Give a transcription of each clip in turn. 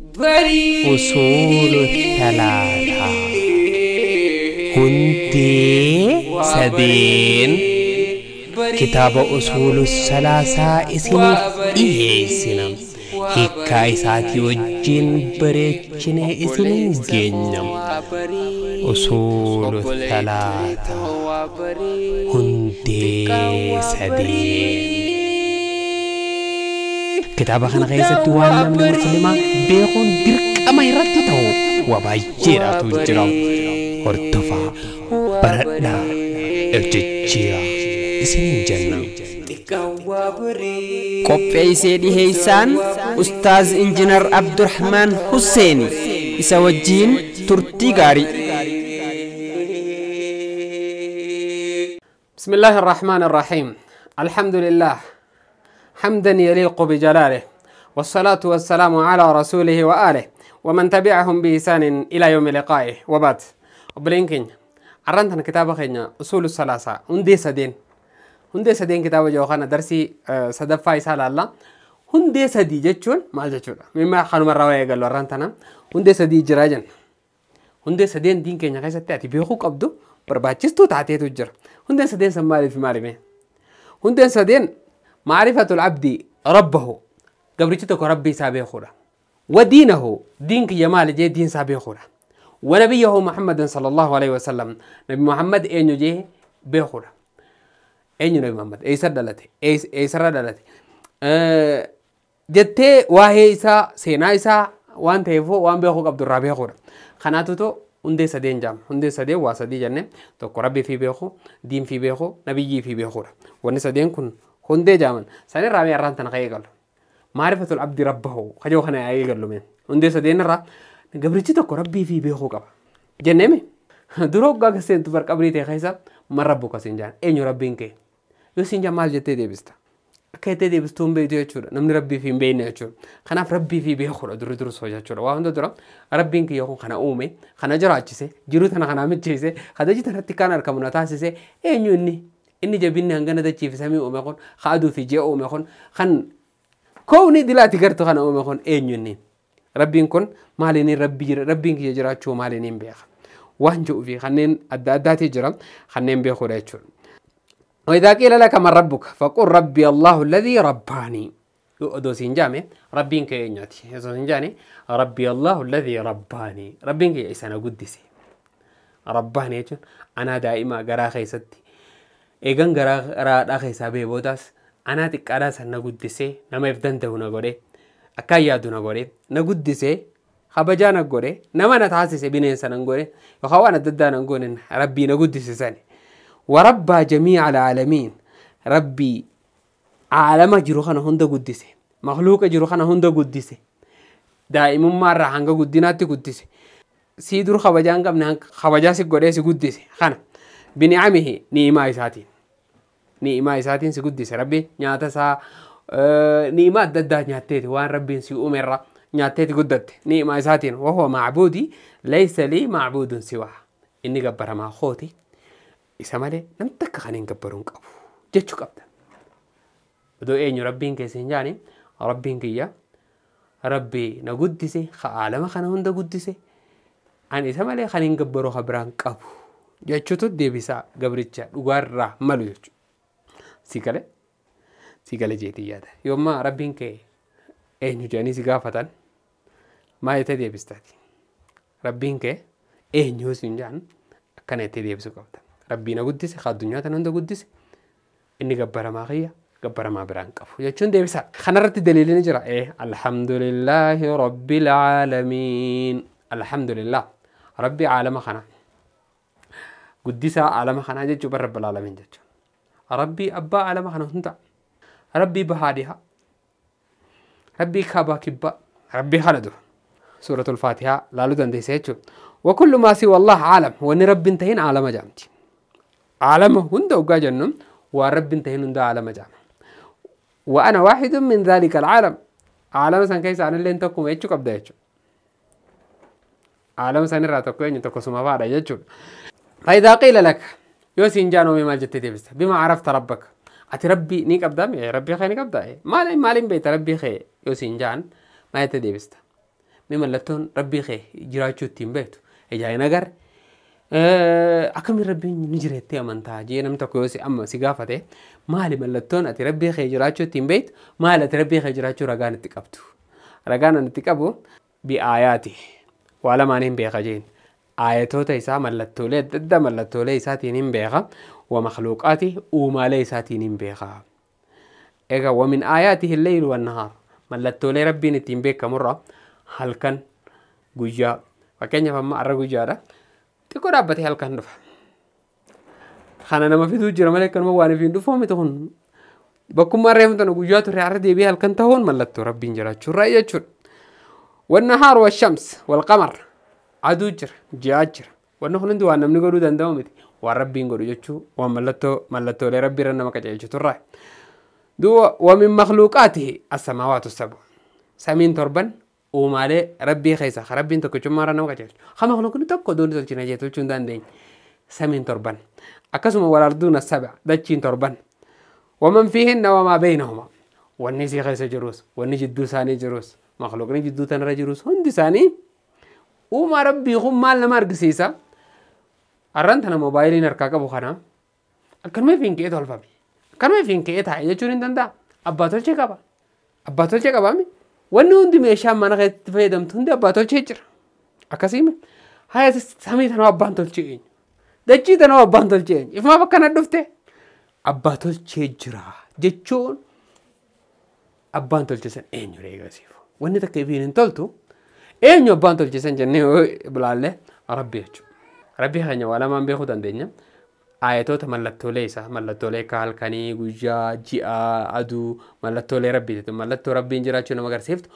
Usuulu Thalaataa. Hundee sadeen kitaaba Usuulu Salaasaa isiniif dhiyeessina. Hiikkaa isaatii wajjin bareechinee isiniin geenya. Usuulu Thalaataa. Hundee sadeen. Kitaaba kana keessatti waan namni musliimaa beekuun dirqama irratti ta'u waa baay'eedhaatu jira. Hordofaa, baradhaa, jijjiiraa isiniin jenna. Qopheessee dhiheessaan Ustaaz Injinar Abdurrahmaan Husseeni isa wajjiin turtii gaarii. بسم الله الرحمن الرحيم. الحمد لله حمدا يليق بجلاله، والصلاة والسلام على رسوله وآله ومن تبعهم بإحسان إلى يوم لقائه، وبعد. وبلينكين عرنتنا كتاب خينا أصول الثلاثة هندي سدين هندي سدين كتاب جوخانا درسي صدفة إسال الله هندي سدي جتشون ما جتشون مما خانو مرة ويقالوا عرنتنا هندي سدي جراجن هندي سدين دين كينيا خيسة تأتي بيخو قبضو برباچستو تاتي تجر هندي سدين سمالي في مالي مي هندي سدين معرفة العبد ربه قبرتك ربي سابي خورا ودينه دينك جمال جي دين سابي خورا ونبيه محمد صلى الله عليه وسلم نبي محمد اينو جي بخورا اينو نبي محمد اي سر دلته اي سر دلته جتة واهي إسا سينا إسا وان تيفو وان بيخو عبد الربي خورا خناتو تو هندي سدين جام هندي سدين واسدي جنة تو ربي في بيخو دين في بيخو نبيي في بيخورا وني سدين كن هندي جامن سنة رامي أران تنقي قالوا معرفة العبد ربه خجوا خنا أي قالوا من هندي سدين را قبرتي تك ربي في بيخو قبا جنة مي دروك قاعد سين تبر قبرتي خيسا ما ربك سينجان إنه ربينك يسينجان مال جتة دي بستا كيتة دي بستون بيجي تشور نمن ربي في بينه تشور خنا في ربي في بيخو درو درو سوجا تشور وهم درو ربينك يكون خنا أومي خنا جراتشسه جروت خنا خنا متشسه خدجت خنا تكان أركمنا تاسسه إنه إني إني جبيني هنغنا ده شيف سامي أومي خون خادو في جي أومي خون خن كوني دلاتي كرتو خنا أومي خون إنه إني ربين كون ماليني ربي ربينك يجراتشو ماليني بيخ وانجو في خنين أداتي جرام خنين بيخو ريتشور. وإذا قيل لك من ربك فقل ربي الله الذي رباني. دو سينجامي ربينك ينياتي يسو سينجاني ربي الله الذي رباني ربينك يسانا قدسي رباني يجون أنا دائما قرا خيستي إيغان قرا خيسا بيبوداس أنا تكارا سنة قدسي نما يفدنته نغوري أكايادو نغوري نقدسي خبجا نغوري نما نتحسسي بنين سنغوري وخوانا ددانا نغوري ربي نقدسي ساني وربى جميع العالمين ربي عالم جروخنا هند قدسه مخلوق جروخنا هند قدسه دائما مرة هنگا قدناتي قدسه سيدور خبجان قبنا خبجا سيقودي قدسه خنا بنعمه نعمة إساتين نعمة إساتين سيقدسه ربي نياتا سا نعمة ددا نياتيت وان ربي سي أمرا نياتيت قدت نعمة إساتين وهو معبودي ليس لي معبود سواه إني قبر مع خوتي إسا مالي نمتك خانين قبرون قبو جتشو قبدا ودو إينيو ربين كيسين جاني ربين كيا ربي نقدسي خعالما خانا هند قدسي عن إسا مالي خانين قبرو خبران قبو جتشو تدي بسا قبرتشا وقارا مالو جتشو سيكالي سيكالي جيتي يادا يوم ما ربين كي إينيو جاني سيقافتان ما يتدي بستاتي ربين كي إينيو سنجان كان يتدي بسو قبدا ربنا قدس خا الدنيا تنند قدس إني قبر ما خيا قبر ما بران كفو يا دي بس خنا رت دليل نجرا إيه الحمد لله رب العالمين الحمد لله ربي عالم خنا قدس عالم خنا جت رب العالمين جت ربي أبا عالم خنا هنتا ربي بهاديها ربي كابا كبا ربي خلده سورة الفاتحة لالو دندي سيتشو وكل ما سوى الله عالم وإن رب انتهين عالم جامتي عالم هند وجنم ورب انتهين هند عالم جامع وأنا واحد من ذلك العالم عالم سان كيس عن اللي انتكم يتشو قبدا يتشو عالم سان راتكو ينتكو سما فارا يتشو. فإذا قيل لك يوسين جانو بما جتتي بما عرفت ربك أتي ربي نيك أبدا يا ربي خير نيك أبدا مالين بيت ربي خير يوسين جان ما يتدي بست Mee mallattoon rabbii kee jiraachuu ittiin beektu ijaa hin agarre. Akkamiin rabbiin ni jireettee amantaa jee namni tokko yoo si amma si gaafate maali mallattoon ati rabbii kee jiraachuu ittiin beektu, maali ati rabbii kee jiraachuu ragaan itti qabdu? Ragaan ani itti qabu bi'aayaati. Waa lamaan hin beeka jeen. Aayatoota isaa mallattoolee adda addaa mallattoolee isaatiin hin beeka. Wa makhluuqaati uumaalee isaatiin hin beeka. Egaa wa min aayaatihi al-laylu wan-nahaar. Mallattoolee rabbiin ittiin beekamurra halkan guyyaa. Fakkeenyaaf amma har'a guyyaadha. Xiqqoo dhaabbatee halkan dhufa. Kana nama fiduu jira malee akkanuma waan ifiin dhufu miti kun. Bakkummaa reefu tana guyyaa ture har'a deebi'ee halkan ta'uun mallattoo rabbiin jiraachuurraa jechuudha. Wan-nahaar wash-shams wal-qamar. Aduu jira, ji'aa jira. Wanni kun hundi waan namni godhuu danda'u miti. Waan rabbiin godhu jechuu waan mallattoolee rabbii irra nama qajeelchiturraa. Duuba wa min makhluuqaatihi as-samaawaatu sab'u. Samiin torban uumaalee rabbii keessa ka rabbiin tokkichummaa irra nama qajeelchu. Ka makhluuqni tokko doonii tolchina jee tolchuu hin dandeenye. Samiin torban. Akkasuma wal arduuna sab'a dachiin torban. Waman fiihinna wamaa beeynahuma. Wanni isii keessa jirus, wanni jidduu isaanii jirus, makhluuqni jidduu tanarra jirus hundi isaanii uumaa rabbii kun maal nama argisiisa? Har'aan tana moobaayiliin harkaa qabu kana akkanuma ifiin ka'ee tolfame. Akkanuma ifiin ka'ee taa'e jechuun hin danda'a. Abbaa tolchee qaba. Abbaa tolchee qabaami. Wanni hundi meeshaan mana keessatti fayyadamtu hundi abbaa tolchee jira. Akkasiimi. Haya samii tanoo abbaan tolchee eenyu? Dachii tanoo abbaan tolchee eenyu? Ifumaaf akkana dhufte? Abbaa tolchee jira jechuun abbaan tolche san eenyu reegasiifu? Wanni takka ifiin hin toltu eenyu abbaan tolche san jennee yoo ilaalle rabbi jechuudha. Rabbi keenya waa lamaan beekuu dandeenya. Aayatoota mallattoolee isaa mallattoolee akka halkanii, guyyaa, ji'aa, aduu mallattoolee rabbiiti. Mallattoo rabbiin jiraachuu nama agarsiiftu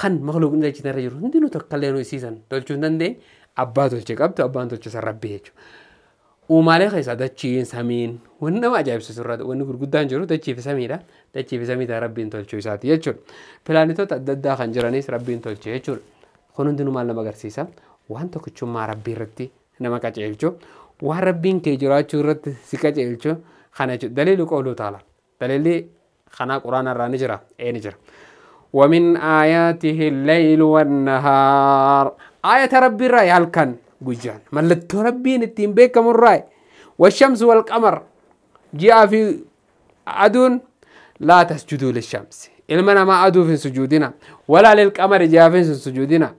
kan makhluuqni dachii irra jiru hundinuu tokkollee nu isiisan tolchuu hin dandeenye abbaa tolche qabdu abbaan tolche san rabbi jechuudha. Uumaalee keessaa dachiin samiin wanni nama ajaa'ibsiisu irra wanni gurguddaan jiru dachii fi samiidha. Dachii fi samii ta'e rabbiin tolchuu isaati jechuudha. Pilaanetoota adda addaa kan jiranis rabbiin tolche jechuudha. Kun hundinuu maal nama agarsiisa? Waan tokkichummaa rabbii irratti nama qajeelchu. Waan rabbiin kee jiraachuu irratti si qajeelchu kana jechuudha. Daliilli qawluu taala. Daliilli kanaa quraana irraa ni jira. Ee ni jira. ومن آياته الليل والنهار. آية ربي الرأي هل كان قجان ملت ربي نتين بيكم الرأي. والشمس والقمر جاء في عدون لا تسجدوا للشمس إلمنا ما عدو في سجودنا ولا للقمر جاء في سجودنا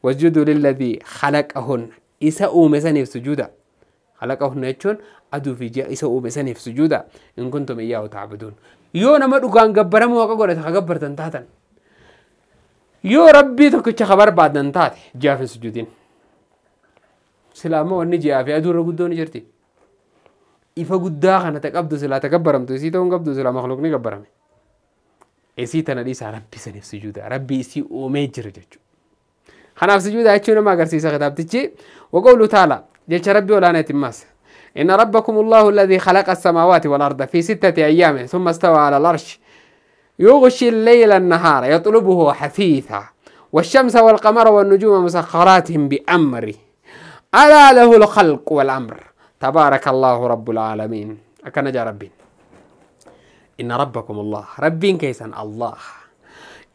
واسجدوا للذي خلقهن. إساءوا مسني في سجودا خلقهن يتشون عدو في جاء إساءوا مسني في سجودا إن كنتم إياه تعبدون. يو نما دوغان غبرمو وقا غبرتن تاتن يو ربي تكوچ خبر بعدن تات جاء في سجودين سلامة وني جاء في أدور قدون جرتي إفا قدا خنا تقبض سلا تكبرم تسي تون قبض سلا مخلوق ني كبرم إسي تنا ربي سنف سجودا ربي إسي أومي جر جچو خنا في سجودا أچونا ما قرسي سخطابتي وقوله تعالى جل ربي ولا نتماس إن ربكم الله الذي خلق السماوات والأرض في 6 أيام ثم استوى على العرش يغشي الليل النهار يطلبه حثيثا والشمس والقمر والنجوم مسخرات بأمره ألا له الخلق والأمر تبارك الله رب العالمين. أكن ربي إن ربكم الله ربين كيسان الله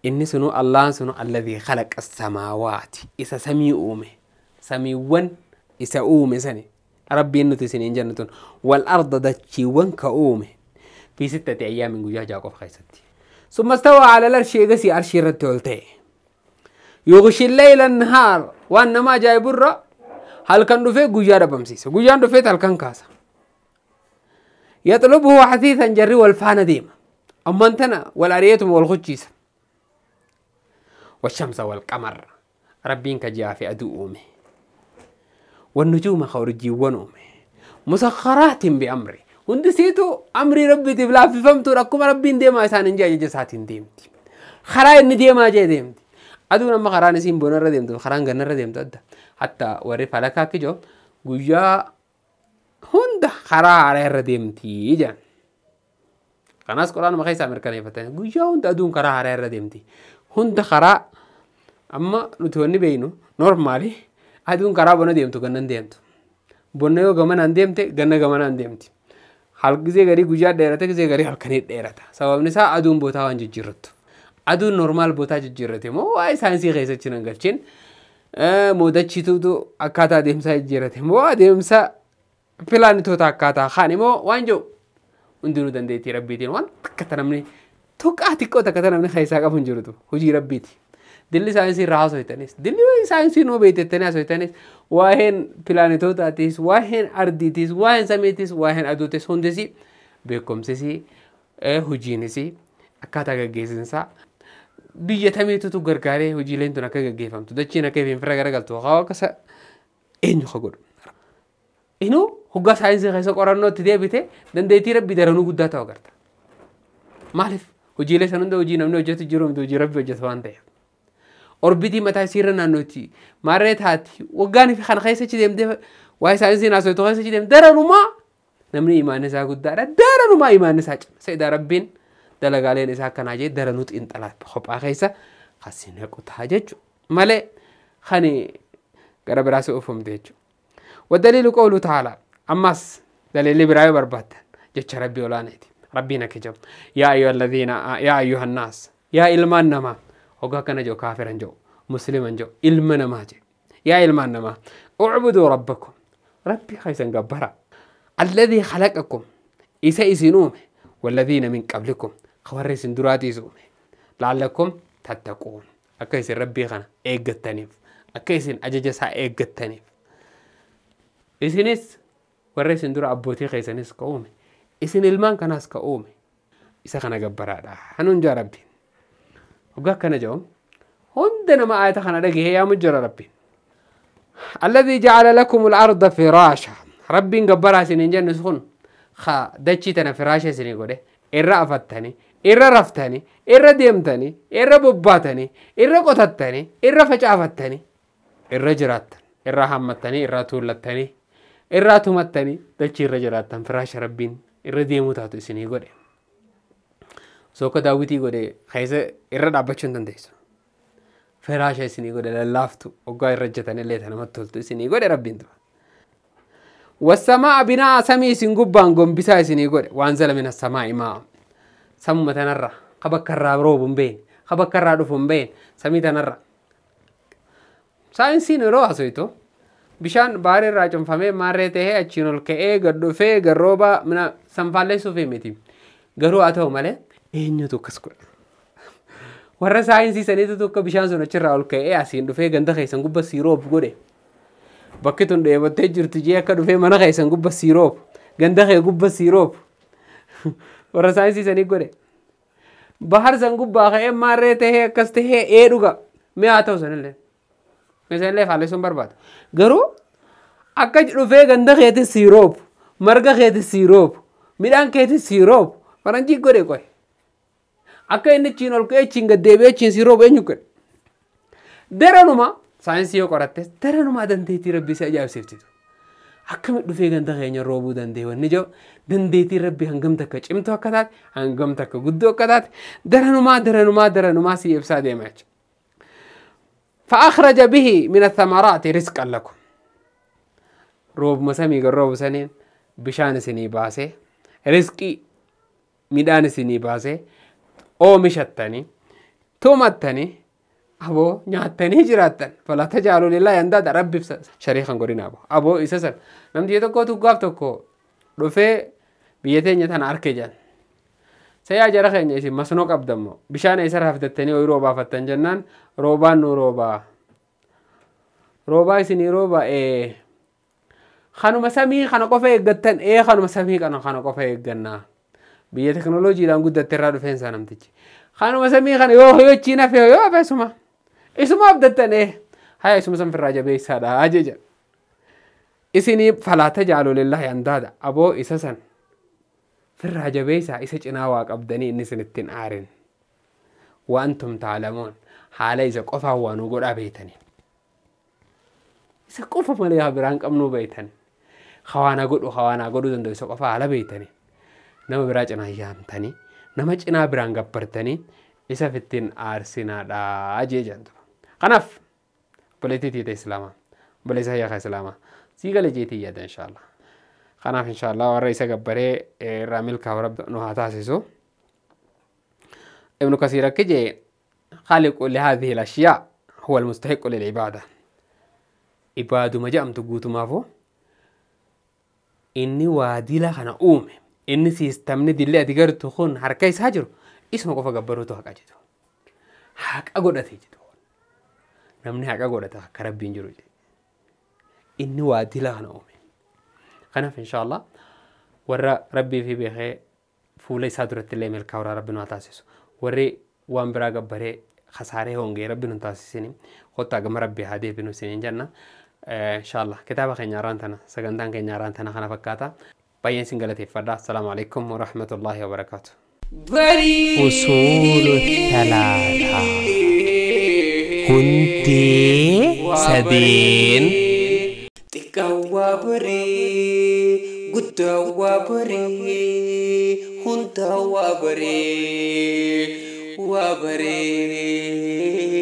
إني سنو الله سنو الذي خلق السماوات إسا سمي أومي سمي ون إسا أومي سني ربي إنو تسنين جنة والأرض دتشي ون كأومي في 6 أيام قجاه جاكوف خيستي ثم استوى على العرش يقسي عرشي رتولتي يغشي الليل النهار وأن ما جاي برا هل كان دفي قجاه بمسيس قجاه دفيت هل كان كاسا يطلبه حثيثا جري والفانا ديما أما انتنا والأريتم والخجيس والشمس والقمر ربين كجا في أدو أمي والنجوم خورجي ونومي مسخرات بأمري هندسيتو أمري ربي تبلا في فمتو ركم ربين ديما إسان جاي جساتين ديمتي خراين ديما جاي ديمتي أدونا ما خران سين بونر ديمتو خران جنر ديمتو أدا حتى وري فلكا كيجو جوجا هند خرا على رديمتي جان خلاص قرآن ما خيس أمريكا فتن جوجا هند أدون خرا على رديمتي هند خرا أما نتوني بينو نورمالي أدون خرا بنا ديمتو جنن ديمتو بنا يو جمن عنديمتي جنة جمن عنديمتي حال كذي غري جوجا ديرته كذي غري حال كنيت ديرته سبب نساء أدون بوتا وانجي جرت Aduun normaal bootaa jijjiirrate moo waa'ee saayinsii keessatti nan galchin moodachiituutu akkaataa adeemsaa jijjiirrate moo adeemsa pilaanitoota akkaataa kaan immoo waan jiru hundinuu dandeettii rabbiitiin waan takka namni tuqaa xiqqoo takka namni keessaa qabu hin jirutu hojii rabbiiti. Dilli saayinsii irraa haasoftanis dilli saayinsii nuu beektettanii haasoftanis waa'een pilaanitootaatiis waa'een ardiitiis waa'een samiitiis waa'een aduutis hundisi beekumsisi hojiinis akkaataa gaggeessinsaa biyya tamiitutu gargaaree hojiileen tun akka gaggeeffamtu dachiin akka finfirra garagaltu haa akkasa eenyu ka godhu. Inuu hoggaa saayinsii keessa qorannootti deebite dandeettii rabbi daranuu guddaa ta'u agarta. Maaliif hojiilee san hunda hojii namni hojjetu jiru miti hojii rabbi hojjetu waan ta'eef. Orbitii mataa isiirra naannootti maarree taati waggaan fi kana keessa achi deemtee waa'ee saayinsiin haasoftu keessa achi deemte daranumaa namni imaanni isaa guddaadha daranumaa imaanni isaa cima seedaa rabbiin dalagaaleen isaa akkanaa jee daranuu xiinxalaa kophaa keessa kasi naqu ta'a jechuudha malee kan gara biraas oofamte jechuudha. Wadaliilu qawlu ta'ala ammas daliilli biraa yoo barbaaddan jecha rabbii olaanaati rabbiin akka jedhu yaa ayyuhalladhiina yaa ayyuhannaas yaa ilmaan namaa hoggaa akkana jedhu kaafiran jedhu musliman jedhu ilma namaa jedhu yaa ilmaan namaa ucbuduu rabbakum rabbii keessan gabbara alladhii khalaqakum isa isin uume والذين من قبلكم خواريس دراتي زومي لعلكم تتقون أكيس ربي خنا إيجتنيف أكيس أججسا إيجتنيف إسنس وريس درا أبوتي خيسنس كأومي إسن المان كناس كأومي إسا خنا جبرا حنون جا ربي وقا كان جوم هندنا ما آية خنا لقي هي مجرى ربي الذي جعل لكم الأرض فراشا ربي جبرها سنين جن سخن خا دچی تنا فراشه سنی گوده irra afattani irra raftani irra deemtani irra bobbaatani irra qotattani irra facaafattani irra jiraattan irra hammattani irra tuullattani irra tumattani dachii irra jiraattan firaasha rabbiin irra deemuu taatu isinii godhe osoo akka daawwitii godhe keessa irra dhaabbachuu hin dandeessu firaasha isinii godhe lallaaftu hoggaa irra hojjetan illee ta namatti toltu isinii godhe rabbiin tuba والسماء بناء سمي سنقبان قم بسا سنقول وانزل من السماء ماء سمو تنرى خبك الروب بين خبك الرادف بين سمي تنرى ساينسين رو حسويتو بشان باري راجم فمي مارته اچینول كه غدو في غروبا من سنفالي سوفي متي غرو اتو ماله eenyutu akkas godha warra saayinsii saniitu tokko bishaan sun achirraa ol ka'ee asiin dhufee ganda keessan gubba siiroof godhe bakki tun dheebottee jirtu jee akka dhufee mana keessan gubba siiroof ganda kee gubba siiroof warra saayinsii sanii godhe bahar san gubbaa ka'ee maarree tahee akkas tahee ee dhuga mee haa ta'u sanillee sanillee faalleessuun barbaadu garuu akka dhufee ganda keetti siiroof marga keetti siiroof midhaan keetti siiroof faranjii godhe qoy akka inni achiin ol ka'ee achiin gad deebi'ee achiin siiroof eenyu godhe daranuma saayinsii yoo qorattes daranuma dandeettii rabbii si ajaa'ibsiiftitu akkamitti dhufee ganda keenya roobuu danda'e wanni jedhu dandeettii rabbii hangam takka cimtuu akka taate hangam takka guddoo akka taate daranumaa daranumaa daranumaa si ibsaa deema jechuudha. فأخرج به من الثمرات رزقا لكم روب مسمي روب سنين بشان سني باسه رزقي midhaan isinii baasee oomishattanii tumattanii aboo nyaattanii jiraattan falaa tajaalu lillaahi andaada rabbiif shariikan godhina aboo aboo isa san namti tokkotu gaaf tokko dhufee biyya teenya tana arke jedhan sayyaa jara keenya isin masnoo qabdammoo bishaan isa raftattanii ooyiruu obaafattan jennaan roobaan nu roobaa roobaa isinii rooba ee kanuma samii kana qofa eeggattan ee kanuma samii kana qofa eeggannaa biyya teknooloojiidhaan guddatte irraa dhufeensaa namtichi kanuma samii kana yoo hoyochiin hafe yoo hafe isuma isuma abdattan ee haya isuma san firraa jabeessaadha ajeja isinii falaa tajaalu lillaahi andaada aboo isa san firraa jabeessaa isa cinaa waa qabdanii inni isin ittiin aarin waantum taalamuun haala isa qofaan waa nu godhaa beeytanii isa qofa malee haa biraan qabnuu beeytan hawaanaa godhu hawaanaa godhuu danda'u isa qofa haala beeytanii nama biraa cinaa yaamtanii nama cinaa biraan gabbartanii isa fittiin aarsinaadhaa jee jedhantu. Kanaaf obboleettii tiita islaamaa obboleessa hayyaa islaamaa sii gala jeetii yaada inshaallah. Kanaaf inshaallah warra isa gabbaree irraa milkaa'u rabbi nu haa taasisu. Ibnu Kasiir akka jee خالق لهذه الأشياء هو المستحق للعبادة. Ibaaduma jedhamtu guutumaafuu inni waa dila kana uume, inni siistamni dillee ati gartu kun harka isaa jiru, isuma qofa gabbaruutu haqa jedhu. Haqa godhate jedhu. Namni haqa godhate akka Rabbiin jiru jedhe. Inni waa dila kana uume. Kanaaf inshaallah warra Rabbii fi beekee fuula isaa duratti illee milkaa'uudhaa Rabbi nu haa taasisu. Warri waan biraa gabbaree kasaaree hongee Rabbi nu taasisini, kottaa gama Rabbii haa deebinu isiniin jenna. Inshaallah kitaaba keenya haaraan tana, sagantaan keenya haaraan tana kana fakkaata. Baay'een isin galateeffadha. Assalaamu alaikum wa rahmatullahi wa barakaatu. Usuulu talaataa, hundee sadeen. Xiqqaan waa baree, guddaa waa baree, hundaa waa baree, waa baree.